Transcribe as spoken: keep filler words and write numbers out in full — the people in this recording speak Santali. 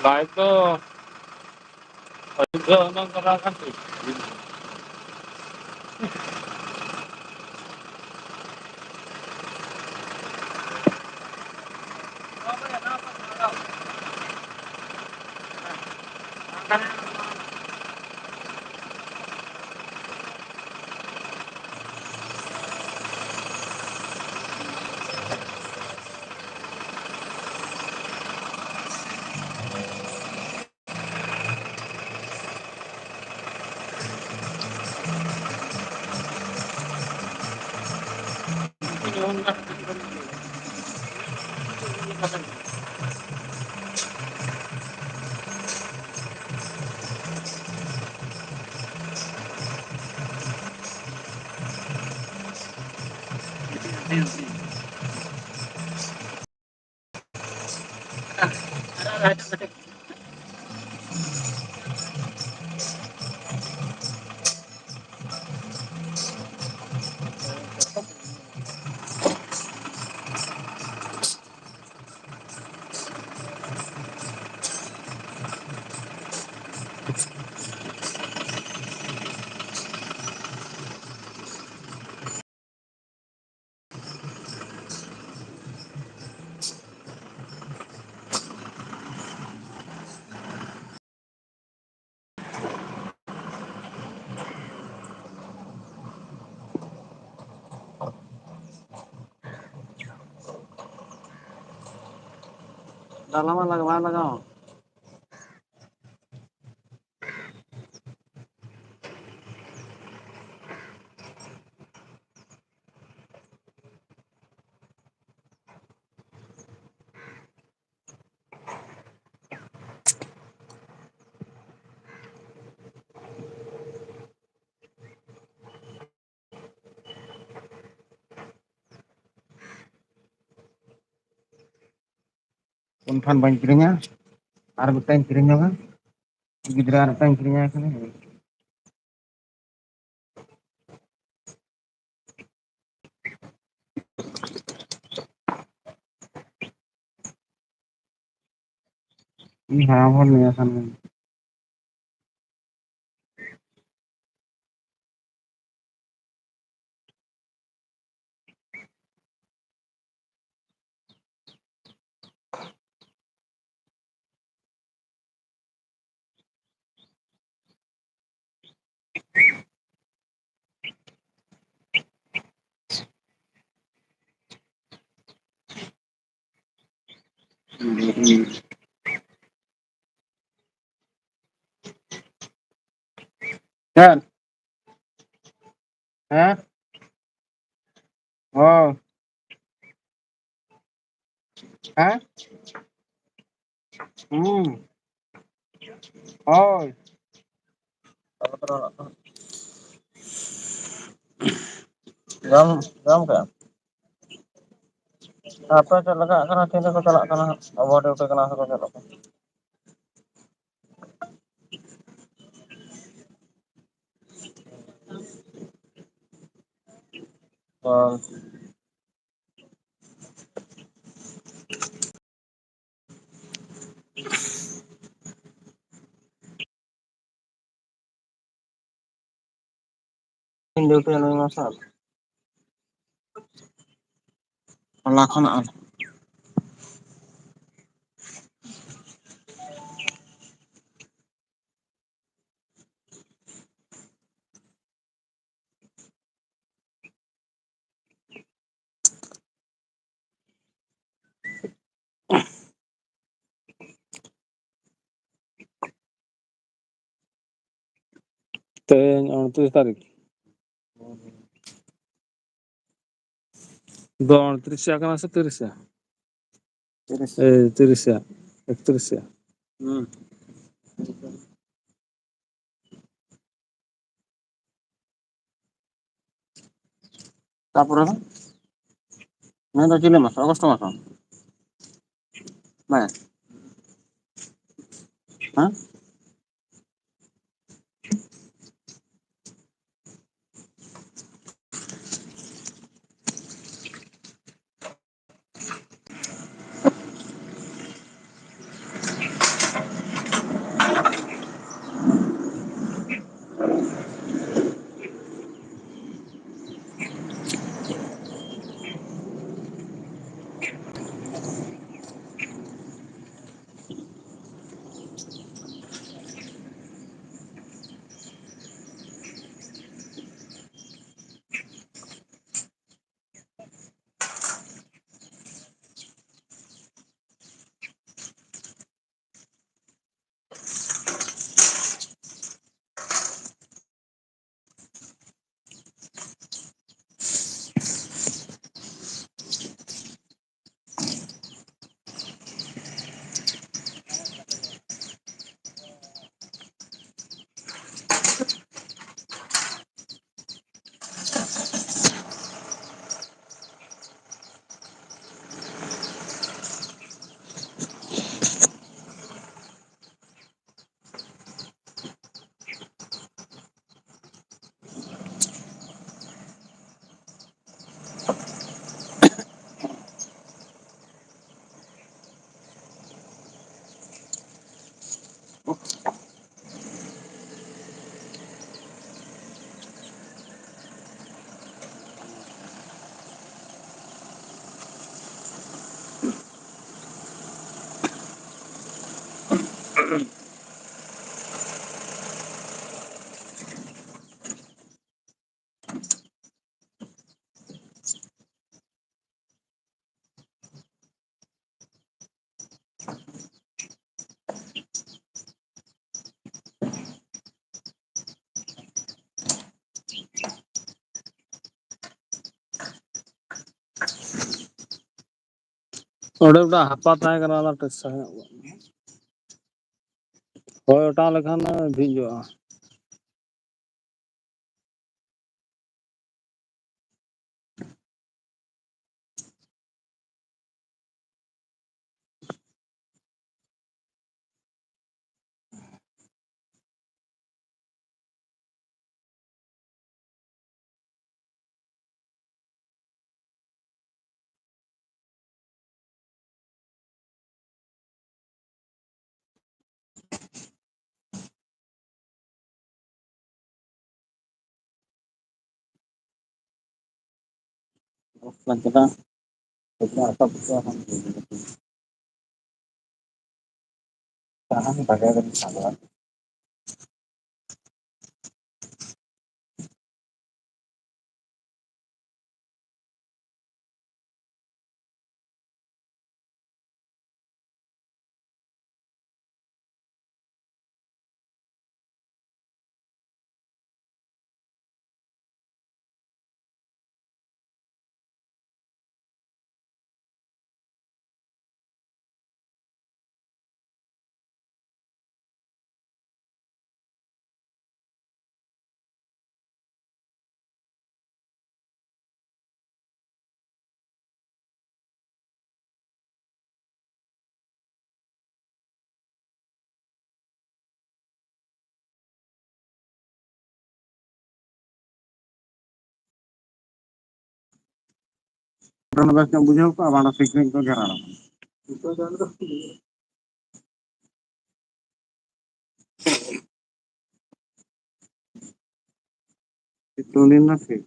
ᱛᱟᱭ ᱛᱚ, ᱟᱹᱭᱩᱵ ᱫᱚ ᱚᱱᱮ ᱚᱱᱠᱟ ᱫᱟᱜ ᱠᱟᱱ ᱛᱟᱦᱮᱸᱫ᱾ ᱰᱟᱞᱟ ᱢᱟ ᱞᱟᱜᱟᱣ ᱵᱟᱭ ᱞᱟᱜᱟᱣ᱾ ᱯᱷᱳᱱ ᱯᱷᱟᱱ ᱵᱟᱹᱧ ᱠᱤᱨᱤᱧᱟ, ᱟᱨ ᱢᱤᱫᱴᱟᱝ ᱠᱤᱨᱤᱧ ᱧᱚᱜᱟ᱾ ᱜᱤᱫᱽᱨᱟᱹ ᱟᱨ ᱢᱤᱫᱴᱟᱝ ᱠᱤᱨᱤᱧᱟᱭ ᱠᱟᱱᱟ᱾ ᱤᱧ ᱦᱟᱲᱟᱢ ᱦᱚᱲ ᱱᱤᱭᱟᱹ ᱠᱷᱟᱱ ᱜᱮ᱾ ᱦᱮᱸ? ᱦᱮᱸ? ᱚ᱾ ᱦᱮᱸ? ᱦᱩᱸ᱾ ᱦᱳᱭ᱾ ᱡᱚᱢ, ᱡᱚᱢ ᱠᱮᱫᱟᱢ? ᱟᱯᱮ ᱪᱮᱫ ᱞᱮᱠᱟᱜ ᱠᱟᱱᱟ, ᱛᱤᱱ ᱨᱮᱠᱚ ᱪᱟᱞᱟᱜ ᱠᱟᱱᱟ ᱦᱟᱸᱜ? ᱚᱵᱷᱟᱨ ᱰᱤᱭᱩᱴᱤ ᱠᱟᱱᱟ ᱥᱮᱠᱚ ᱪᱟᱞᱟᱜ ᱠᱟᱱᱟ? ᱦᱳᱭ᱾ ᱤᱧ ᱰᱤᱭᱩᱴᱤ ᱱᱩᱭ ᱢᱟᱥ ᱟᱨ ᱦᱚᱞᱟ ᱠᱷᱚᱱᱟᱜ ᱟᱨ ᱛᱮᱦᱮᱧ ᱩᱱᱛᱨᱤᱥ ᱛᱟᱹᱨᱤᱠᱷ᱾ ᱫᱚ ᱩᱱᱛᱨᱤᱥ ᱠᱟᱱᱟ ᱥᱮ ᱛᱤᱨᱤᱥ? ᱛᱤᱨᱤᱥ᱾ ᱮᱭ, ᱛᱤᱨᱤᱥ, ᱮᱠᱛᱨᱤᱥ᱾ ᱦᱩᱸ᱾ ᱛᱟᱯᱚᱨᱮ ᱫᱚ? ᱱᱤᱭᱟᱹ ᱫᱚ ᱪᱤᱞᱤ ᱢᱟᱥ? ᱚᱜᱚᱥᱴ ᱢᱟᱥ? ᱵᱟᱝ? ᱦᱮᱸ? ᱚᱸᱰᱮ ᱢᱤᱫᱴᱟᱝ ᱦᱟᱯᱟ ᱛᱟᱦᱮᱸ ᱠᱟᱱᱟ, ᱚᱱᱟ ᱴᱮᱥᱴ ᱧᱚᱜ ᱠᱚᱜ ᱢᱮ᱾ ᱦᱳᱭ, ᱚᱴᱟᱝ ᱞᱮᱠᱷᱟᱱ ᱡᱷᱤᱡᱚᱜᱼᱟ᱾ ᱵᱮᱥ ᱧᱚᱜ ᱵᱩᱡᱷᱟᱹᱣ ᱠᱚᱜᱼᱟ, ᱵᱟᱝ ᱥᱤᱠᱲᱤᱡ ᱠᱚ ᱜᱷᱮᱨᱟᱣ ᱟᱠᱟᱱᱟ᱾ ᱥᱤᱛᱩᱝ ᱫᱤᱱ ᱫᱚ ᱴᱷᱤᱠ᱾